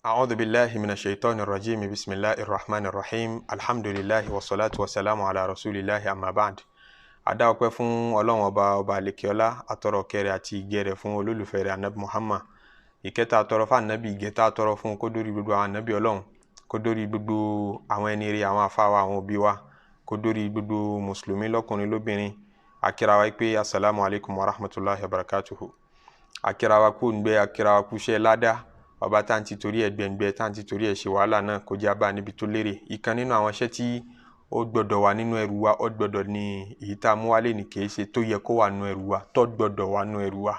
أعوذ بالله من الشيطان الرجيم بسم الله الرحمن الرحيم الحمد لله والصلاة والسلام على رسول الله أما بعد. A dá ọpẹ́ fún Ọlọ́run ọba, ọba àlekèọlá, atọrọ kẹrẹ àti ìgẹrẹ fún olólùfẹ́ rẹ̀, Anabi Muhammad. Ìkẹta atọrọ fún Anabi, ìgẹta atọrọ fún, kó dórí gbogbo àwọn anabi Ọlọ́run, kó dórí gbogbo àwọn ẹni rere, àwọn afáwa, àwọn òbí wa, kó dórí gbogbo mùsùlùmí lọ́kùnrin lóbìnrin. Akíra wa pé asalaamu alaykum wa rahmatulahi wa barakatuhu. Akíra wa kú ngbẹ, akíra wa kú iṣẹ́ ládàá. Ọba tá à ń ti torí ẹ̀ gbẹ̀ngbẹ́, tá à ń ti torí ẹ̀ ṣe wàhálà náà, kó jẹ́ abá níbi tó lérè. Ìkan nínú àwọn iṣẹ́ tí ó gbọ́dọ̀ wà nínú ẹrù wa, ó gbọ́dọ̀ ní èyí tá a mú wálé ní, kìí ṣe tó yẹ kó wà nínú ẹrù wa, tó gbọ́dọ̀ wà nínú ẹrù wa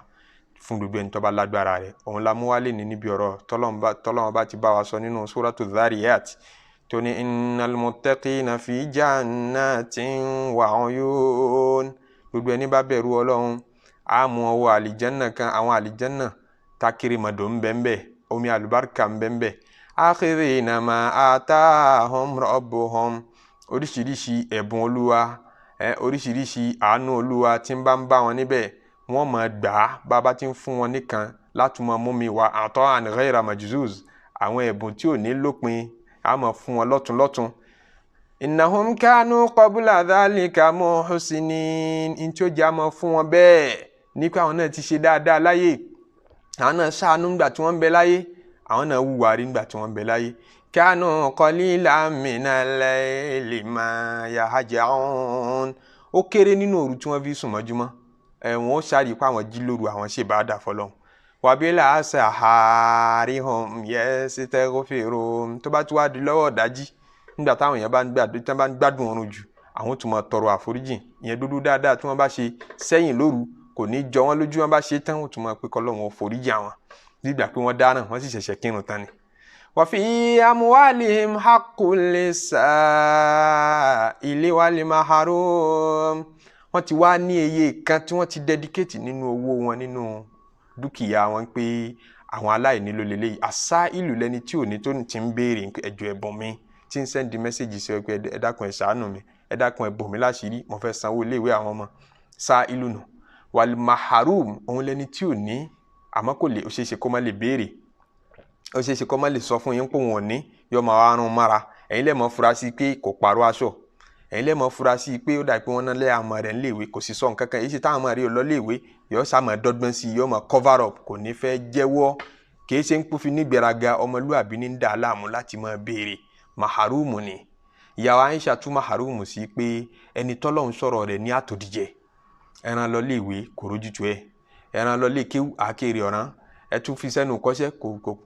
fún gbogbo ẹni tó bá lágbára rẹ̀. Òun la mú wálé ní níbi ọ̀rọ̀ tọ́lọ́run bá ti bá wa sọ nínú Suratu Dhariyat, tó ní innal muttaqina fi jannatin wa uyun. Gbogbo ẹni bá bẹ̀rù Ọlọ́run, á mú ọwọ́ àlìjánná kan, àwọn àlìjánná takiri mọ̀dọ̀ ń bẹ́ẹ̀ bẹ́ẹ̀, omi àlùbáríkà ń bẹ́ẹ̀ bẹ́ẹ̀. Akhirina ma atahum rabbuhum, oríṣiríṣi ẹ̀bùn Olúwa, oríṣiríṣi àánú Olúwa tí ń bá wọn níbẹ̀, wọ́n máa gbà á. Bàbá tí ń fún wọn nìkan láti máa mú mi wá ata'an ghayra majzuz, àwọn ẹ̀bùn tí ò ní lópin, á máa fún wọn lọ́tún lọ́tún. Innahum kanu qabla dhalika muhsinin. Ní tí ó jẹ́ àmọ́ fún wọn bẹ́ẹ̀ nípa àwọn náà ti ṣe dáadáa láyé, àwọn náà ṣàánú ńgbà tí wọ́n ń bẹ láyé, àwọn náà wùwà rí ńgbà tí wọ́n ń bẹ láyé. Kanu qalilan minal layli ma yahja'un. Ó kéré nínú òru tí wọ́n fi sùn mọ́júmọ́, wọ́n ó ṣàrí pé àwọn jí lóru, àwọn ṣe bá dà fọlọ́hún. Wa bil ashari hum yastaghfirun. Tó bá ti wá di lọ́wọ́ ọ̀dájí, nígbà táwọn èèyàn bá ń gbádùn oorun jù, àwọn tó máa tọrọ àforíjìn. Ìyẹn dúdú dáadáa tí wọ́n bá ṣe sẹ́yìn lóru kò ní jọ wọ́n lójú. Wọ́n bá ṣe tán, wọ́n tún máa pé kọ́lọ́hún foríjì àwọn, nígbà pé wọ́n dáràn, wọ́n sì ṣẹ̀ṣẹ̀ kírun tán ni. Wa fi amwalihim haqqul lis-sa'ili wal mahrum. Wọ́n ti wá ní iye kan tí wọ́n ti dedicate nínú owó wọn, nínú dúkìá wọn, pé àwọn aláìní ló lélẹ́yìí. Àṣà ìlú lẹni tí ò ní tó ti ń béèrè ẹjọ́ ẹ̀bùn mi, tí ń send message sí ọ pé ẹ dákun, ẹ ṣàánú mi, ẹ dákun, ẹ bò mí láṣìírí, mo fẹ́ sanwó iléèwé àwọn ọmọ. Sá ìlú nù. Wal mahrum, òun lẹni tí ò ní, àmọ́ kò lè, ó ṣeé ṣe kó má lè béèrè, ó ṣeé ṣe kó má lè sọ fún yín pé òun ò ní, yóò máa wá rún mára. Ẹ̀yin lè mọ̀ fura sí pé kò pààrọ̀ aṣọ, ẹ̀yin lè mọ̀ fura sí pé ó dà pé wọ́n náà lé àwọn ọmọ rẹ̀ níléèwé, kò sì sọ nǹkan kan. Èyí ṣe táwọn ọmọ rẹ̀ ò lọ léèwé, yóò sá máa dọ́gbọ́n sí i, yóò máa cover up, kò ní fẹ́ jẹ́wọ́. Kìí ṣe ń kú fi nígbéraga, ọmọlúàbí ní ń dà á láàmú láti máa béèrè. Maharumu ni. Ìyàwó Aisha tún maharumu sí pé ẹni tọ́lọ́hún sọ̀rọ̀ rẹ̀ ní àtòdìjẹ. Ẹran lọ léèwé, kò rójútu ẹ, ẹran lọ lé kéwú, àkèrè ọ̀ràn, ẹ tún fi sẹ́nu kọ́ṣẹ́,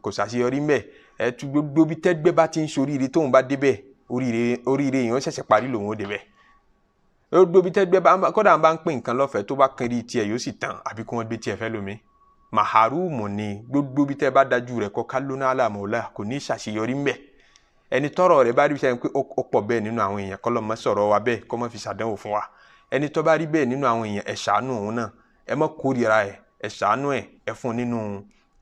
kò ṣàṣeyọrí mbẹ̀, ẹ tún gbogbo bí tẹ́gbẹ́ bá ti ń ṣoríire, tóun bá débẹ̀, oríire yẹn ó ṣẹ̀ṣẹ̀ parí lòun ó débẹ̀. Gbogbo bí tẹ́gbẹ́ bá kódà bá ń pín nǹkan lọ́fẹ̀ẹ́, tó bá kiri tiẹ̀ yóò sì tàn, àbí kí wọ́n gbé tiẹ̀ fẹ́ lómi. Maharumu ni. Gbogbo bí tẹ́ bá dájú rẹ̀ kọ́ kálónà àlàmọ́lá, kò ní ṣàṣeyọrí mbẹ̀. Ẹni tọ́rọ̀ rẹ̀ bá rí sẹ́yìn pé ó pọ̀ bẹ́ẹ̀ nínú àwọn èèyàn, kọ́ ló má sọ̀rọ̀ wa bẹ́ẹ̀, kọ́ má fi ṣàdánwò fún wa. Ẹni tó bá rí bẹ́ẹ̀ nínú àwọn èèyàn, ẹ ṣàánú òun náà, ẹ má kórìíra ẹ, ẹ ṣàánú ẹ, ẹ fún nínú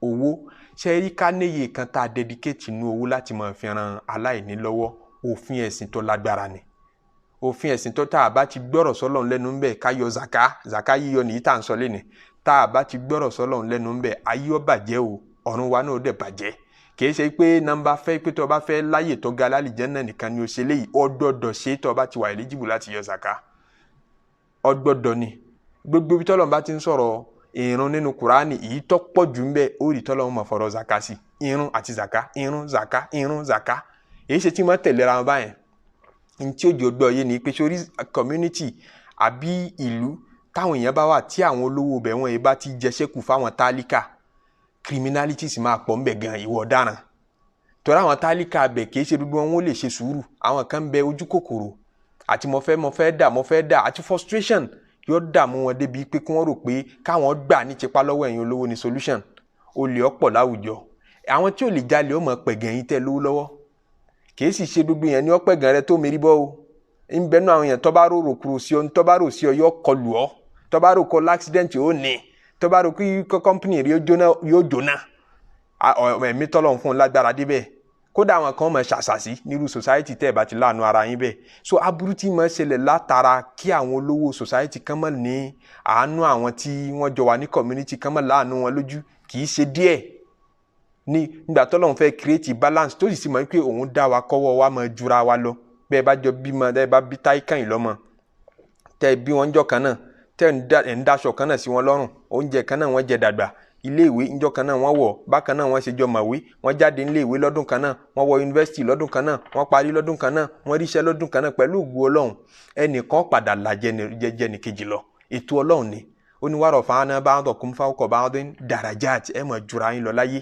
owó. Ṣe rí ká níye kan tá a dedicate nínú owó láti máa fi ran aláìní lọ́wọ́, òfin ẹ̀sìn tó lágbára ni. Òfin ẹ̀sìn tó tá a bá ti gbọ́rọ̀ sọ́lọ́run lẹ́nu ń bẹ̀, ká yọ zaka. Zaka yíyọ nìyí tá à ń sọ lẹ́nu. Tá a bá ti gbọ́rọ̀ sọ́lọ́run lẹ́nu ń bẹ̀, ayé ó bàjẹ́ o, ọ̀run wa náà ó dẹ̀ bàjẹ́. Kì í ṣe pé nọ́mbà fẹ́ pé tó o bá fẹ́ láyè tó ga lálìjánnà nìkan ni o ṣe léyìí. Ó gbọ́dọ̀ ṣe tó o bá ti wà eligible láti yọ zaka, ó gbọ́dọ̀ ni. Gbogbo ibi tọ́lọ́run bá ti ń sọ̀rọ̀ ìrun nínú Kùránì, èyí tó pọ̀ jù ń bẹ, ó rí tọ́lọ́run máa fọ̀rọ̀ zaka sí. Irun àti zaka, irun zaka, irun zaka, èyí ṣe tí wọ́n tẹ̀léra wọn báyẹn. Ní tí òjò gbọ́ yé ni pé sórí community àbí ìlú táwọn èèyàn bá wà, tí àwọn olówó bẹ̀ wọ́n yìí bá ti jẹṣẹ́kù fáwọn tálíkà, criminality sì máa pọ̀ ńbẹ̀ gan, ìwọ ọ̀daràn. Torí àwọn tálíkà bẹ̀, kì í ṣe gbogbo wọn lè ṣe sùúrù. Àwọn kan ń bẹ, ojú kòkòrò àti mo fẹ́ dà àti frustration yóò dààmú wọn débi pé kí wọ́n rò pé káwọn gbà ní tipa lọ́wọ́ ẹ̀yin olówó ni solution. Olè ọ̀pọ̀ láwùjọ. Àwọn tí ò lè jalè ó mọ̀ pẹ̀gàn yín tẹ́ lówó lọ́wọ́. Kì í sì ṣe gbogbo yẹn ní ọ̀pẹ̀gàn rẹ tó mérí bọ́ o. Ń bẹnu àwọn èèyàn tó bá rò kúrò sí ọ, tó bá rò sí ọ, yóò kọlù ọ. Tó bá rò kọ l'accident, ó ní. Tó bá rò kí company rí yóò jóná. Ẹ̀mí tọ́lọ̀ ń fún un lágbára débẹ̀. Kódà àwọn kan máa ṣàṣàṣì nírú society tẹ́ ẹ̀ bá ti láàánú ara yín bẹ́ẹ̀. So aburú tí máa ṣẹlẹ̀ látara kí àwọn olówó society kan máa ní àánú àwọn tí wọ́n jọ wà ní community, kan máa láàánú wọn lójú, kì í ṣe díẹ̀. Ní nígbà tọ́lọ́run fẹ́ create balance, tó sì sì mọ̀ pé òun dá wa kọ́wọ́ wa máa jura wa lọ. Bẹ́ẹ̀ bá jọ bímọ, bẹ́ẹ̀ bá bí táìkàn yìí lọ́mọ, tẹ́ bí wọ́n jọ kan náà, tẹ́ ẹ̀ ń daṣọ kan náà sí wọn lọ́rùn, oúnjẹ kan náà wọ́n jẹ dàgbà, ilé ìwé ńjọ́ kan náà wọ́n wọ̀, bákan náà wọ́n ṣe jọ mọ̀wé, wọ́n jáde nílé ìwé lọ́dún kan náà, wọ́n wọ yunifásitì lọ́dún kan náà, wọ́n parí lọ́dún kan náà, wọ́n ríṣẹ́ lọ́dún kan náà. Pẹ̀lú ògo Ọlọ́run, ẹnìkan padà là jẹjẹ nìkejì lọ. Ètò Ọlọ́run ni. Ó ní wàrọ̀ fáwọn bá ń dọ̀kún fáwọkọ̀ bá ń dín darajat, ẹ mọ̀ jura yín lọ láyé.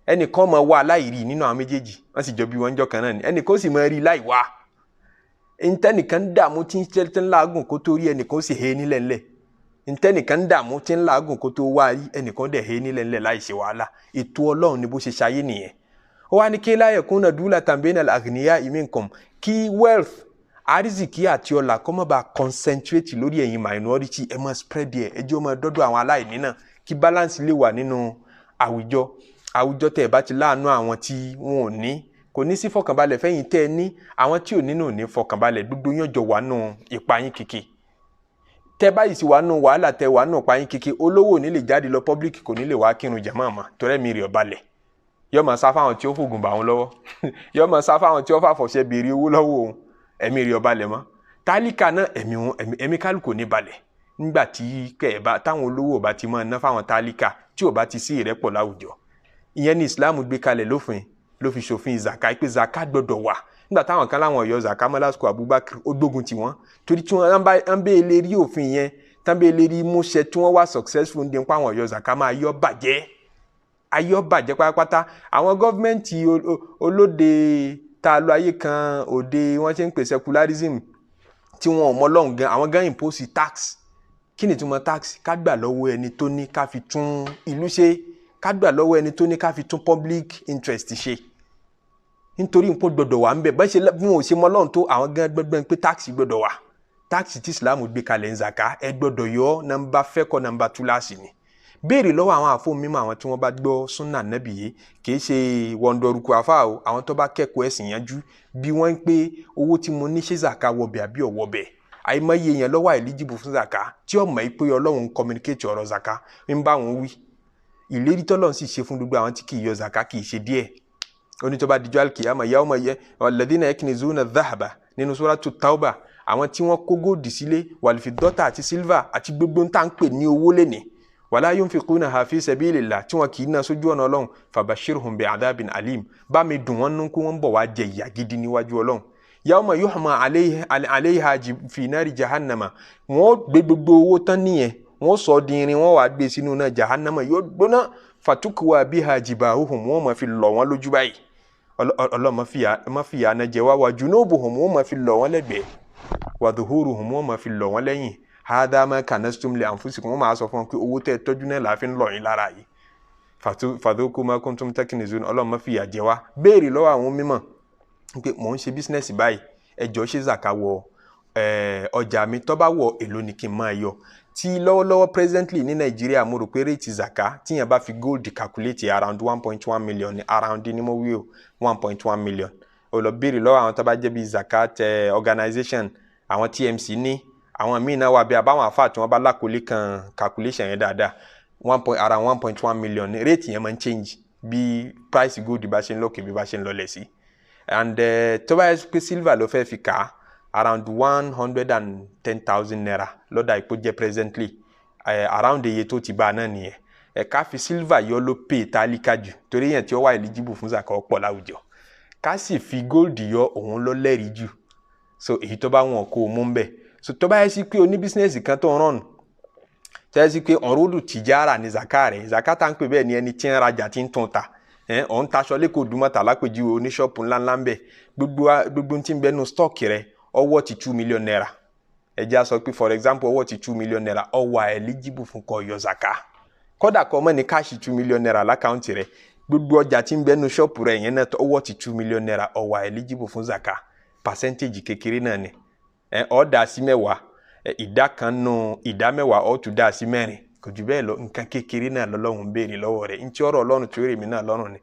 Ẹnìkan mọ̀ wá aláìrí nínú àwọn méjèèjì, wọ́n sì jọ bí wọ́n jọ kan náà ni, ẹnìkan sì mọ̀ rí láì wá. Ntẹnìkan dààmú tí ń tẹ́ ńláàgùn kó tó rí, ẹnìkan sì he nílẹ̀ ńlẹ̀. Ntẹnìkan dààmú tí ń làágùn kó tó wá rí, ẹnìkan dẹ̀ he nílẹ̀ ńlẹ̀ láì ṣe wàhálà. Ètò Ọlọ́run ni bó ṣe ṣayé nìyẹn. Ó wá ní kí la yakuna dulatan bainal aghniya'i minkum, kí wealth, àrísìkí àti ọlà kó má bàa concentrate lórí ẹ̀yin minority, ẹ máa spread ẹ̀, ẹ jẹ́ ó máa dọ́dọ̀ àwọn aláìní náà, kí balance lè wà nínú àwùjọ. Àwùjọ tẹ̀ bá ti láàánú àwọn tí wọn ò ní, kò ní sí fọkànbalẹ̀ fẹ́yìn tẹ́ ẹ ní. Àwọn tí ò ní náà ò ní fọkànbalẹ̀, gbogbo yín jọ wà nù ìpayín kìkì. Tẹ́ báyìí sì wà nù wàhálà, tẹ́ wà nù ìpayín kìkì, olówó ò ní lè jáde lọ public, kò ní lè wá kírun jàmáà mọ́, torí ẹ̀mí rẹ̀ ò balẹ̀. Yóò máa sá fáwọn tí ó fògùn bà wọn lọ́wọ́, yóò máa sá fáwọn tí ó fàfọ̀ṣẹ béèrè owó lọ́wọ́ òun, ẹ̀mí rẹ̀ ò balẹ̀ mọ́. Tálíkà náà, ẹ̀mí wọn, ẹ̀mí kálukú ò ní balẹ̀ nígbà tí kẹ̀ bá táwọn olówó ò bá ti máa ná fáwọn tálíkà, tí ò bá ti sí ìrẹ́pọ̀ láwùjọ. Ìyẹn ní Islam gbé kalẹ̀ lófin, ló fi ṣòfin zaka, pé zaka gbọ́dọ̀ wà. Nígbà táwọn kan láwọn ọ̀yọ́ zaka mọ́ lásìkò Abubakar, ó gbógun tì wọ́n, torí tí wọ́n ń bẹ́ẹ̀ lè rí òfin yẹn, tán bẹ́ẹ̀ lè rí múṣẹ, tí wọ́n wá successful ń dín pa àwọn ọ̀yọ́ zaka máa yọ bàjẹ́, ayọ́ bàjẹ́ pátápátá. Àwọn gọ́fìmẹ̀ntì olóde tá a lọ ayé kan òde, wọ́n ṣe ń pè secularism, tí wọn ò mọ Ọlọ́run gan, àwọn gan impose tax. Kí ni ìtumọ̀ tax? Ká gbà lọ́wọ́ ẹni tó ní ká fi tún ìlú ṣe, ká gbà lọ́wọ́ ẹni tó ní ká fi tún public interest ṣe, nítorí nǹkan gbọ́dọ̀ wà ń bẹ̀. Bẹ́ẹ̀ ṣe bí wọn ò ṣe mọ Ọlọ́run tó, àwọn gan gbọ́dọ̀ pé tax gbọ́dọ̀ wà. Tax tí Islam gbé kalẹ̀ ń zaka, ẹ gbọ́dọ̀ yọ nàmbà fẹ́kọ̀ nàmbà túláàsì ni. Béèrè lọ́wọ́ àwọn àfọ mímọ́, àwọn tí wọ́n bá gbọ́ súnà nábì yìí, kì í ṣe wọ̀ndọ̀rùkù àfa o, àwọn tó bá kẹ́kọ̀ọ́ ẹ̀sìn yanjú, bí wọ́n ń pé owó tí mo ní, ṣe zaka wọbẹ̀ àbí ọ̀wọ́bẹ̀? Àìmọye yẹn ló wà eligible fún zaka tí ó mọ̀ pé Ọlọ́run ń communicate ọ̀rọ̀ zaka ń bá wọn wí. Ìlérí tọ́lọ́run sì ṣe fún gbogbo àwọn tí kì í yọ zaka kì í ṣe díẹ̀. Ó ní tó bá dijọ́ alkiyama, yawma yẹ walladhina yaknizuna dhahaba nínú suratu Tauba, àwọn tí wọ́n kó góòdì sílé, wal-fiddata àti silver àti gbogbo ń tà ń pè ní owó lẹ́nìí, wala yunfiqunaha fi sabilillah, tí wọn kì í ná sójú ọ̀nà Ọlọ́run, fabashirhum bi'adhabin alim, bá mi dùn wọ́n nú kó wọ́n bọ̀ wá jẹ ìyà gidi níwájú Ọlọ́run. Yawma yuhma alayha fi nari jahannama, wọ́n gbé gbogbo owó tán nìyẹn, wọ́n sọ di irin, wọ́n wàá gbé sínú náà jahannama, yóò gbóná, fatukwa biha jibahuhum, wọ́n máa fi lọ̀ wọ́n lójú báyìí. Ọlọ́run má fìyà náà jẹ wá. Wa junubuhum, wọ́n máa fi lọ̀ wọ́n lẹ́gbẹ̀ẹ́, wa dhuhuruhum, wọ́n máa fi lọ̀ wọ́n lẹ́yìn. Hadha ma kanastum li anfusikum, wọ́n máa sọ fún wọn pé owó tẹ́ tọ́jú náà là fi ń lọ̀ yín lára yìí. Fadhuku ma kuntum taknizun. Ọlọ́run má fìyà jẹ wá. Béèrè lọ́wọ́ àwọn mímọ̀ pé mò ń ṣe business báyìí, ẹ jọ̀ọ́, ṣé zaka wọ ọjà mi? Tó bá wọ, èló ni kí n máa yọ? Tí lọ́wọ́lọ́wọ́ presently ní Nàìjíríà, mo rò pé rate zaka tíyẹn bá fi gold calculate, around 1.1 million ní around ní mo wí o, 1.1 million. O lọ béèrè lọ́wọ́ àwọn tó bá jẹ́ bí zakat organization, àwọn TMC ní, àwọn míì náà wà bí àbáwọn àfáà tí wọ́n bá lákòólé kan calculation yẹn dáadáa, one point around 1.1 million ní rate yẹn máa ń change bí price gold bá ṣe ń lókè, bí bá ṣe ń lọlẹ̀ sí. And tó bá yẹ pé silver ló fẹ́ fi kà á, around ₦110,000 lọ́dà ìpò jẹ́ presently, around iye tó ti bá a náà nìyẹn. Ẹ̀ ká fi silver yọ ló pay tálíkà jù, torí yẹn tí ó wà eligible fún zaka ọ̀pọ̀ láwùjọ. Ká sì fi gold yọ, òun ló lẹ́rìí jù. So èyí tó bá wọn kó o mú ń bẹ̀. So tó bá yẹ sí pé o ní business kan tó ń run, tó yẹ sí pé urudu tìjára ní zaka rẹ̀, zaka tá ń pè bẹ́ẹ̀ ni ẹni tí ń rajà tí ń tún ta ẹ̀ ọ̀ ń taṣọ lẹ́kọ̀ọ́ dùmọ̀tà lápèjúwe, oníṣọ́ọ̀pù ńláńlá ń bẹ̀, gbogbo gbogbo tí ń bẹ nínú stock rẹ̀, ọwọ́ ti ₦2 million. Ẹ jẹ́ á sọ pé for example, ọwọ́ ti ₦2 million, ó wà eligible fún kó yọ zaka. Kódà kó má ní cash ₦2 million l'account rẹ̀, gbogbo ọjà tí ń bẹ nínú ṣọ́ọ̀pù rẹ̀ yẹn náà, ọwọ́ ti ₦2 million, ó wà eligible fún zaka. Percentage kékeré náà ni ẹ ọ́ dà sí 10, ìdá kan nù ìdá 10, ó tún dà sí 4, kò jù bẹ́ẹ̀ lọ. Nǹkan kékeré náà lọ́lọ́run ń béèrè lọ́wọ́ rẹ̀. Ntí ọ̀rọ̀ Ọlọ́run tó rè mí náà lọ́rùn ni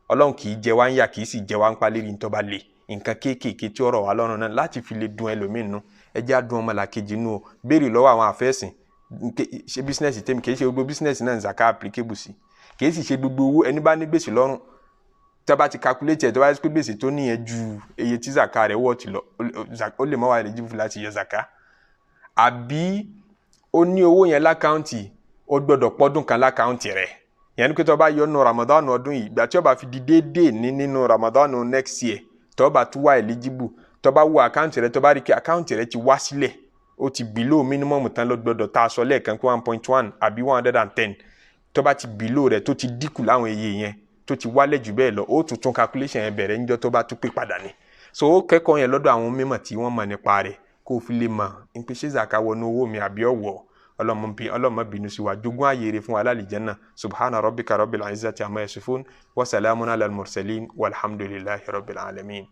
Ọlọ́run kì í jẹ wá ń yà, kì í sì jẹ wá ń palẹ́rì. Ń tọ́ba lè nǹkan kéékèèké tí ọ̀rọ̀ wa lọ́rùn náà láti fi lè dun ẹlòmíín nú, ẹ jẹ́ á dun ọmọlàkejì nú o. Béèrè lọ́wọ́ àwọn àfẹ́sìn, ṣe business tèmi, kì í ṣe gbogbo business náà zaka applicable sí. Kì í Kì í sì ṣe gbogbo owó ẹni bá ní gbèsè lọ́rùn. Tó bá ti calculate ẹ̀, tó bá yẹ pé gbèsè tó níyẹn ju iye tí zaka rẹ̀ wọ̀ ti lọ, ó lè má wà eligible láti yọ zaka. Àbí ó ní owó yẹn l'account, ó gbọ́dọ̀ pọ́dún kan l'account rẹ̀. Yẹn ni pé tó bá yọ nínú Ramadan ọdún yìí, ìgbà tí ó bá fi di déédéé ní nínú Ramadan next year, tó bá tún wà eligible, tó bá wo account rẹ̀, tó bá rí kí account rẹ̀ ti wá sílẹ̀, ó ti below minimum tán ló gbọ́dọ̀ tá a sọ lẹ́ẹ̀kan pé 1.1 àbí 110, tó bá ti below rẹ̀, tó ti dínkù láwọn iye yẹn, tó ti wálẹ̀ jù bẹ́ẹ̀ lọ, ó tún tún calculation yẹn bẹ̀rẹ̀ níjọ́ tó bá tún pé padà ni. So ó kẹ́kọ̀ọ́ yẹn lọ́dọ̀ àwọn mímọ̀ tí wọ́n mọ̀ nípa rẹ̀, kó o fi lè mọ̀ ń pé ṣé zaka wọnú owó mi àbí ọ̀wọ́. Ọlọ́mọ bínú sí wa, jogún ààyè rẹ̀ fún wa lálìjánnà. Subhana rabbika rabbil izzati amma yasifun wa salamun ala al-mursalin walhamdulillahi rabbil alamin.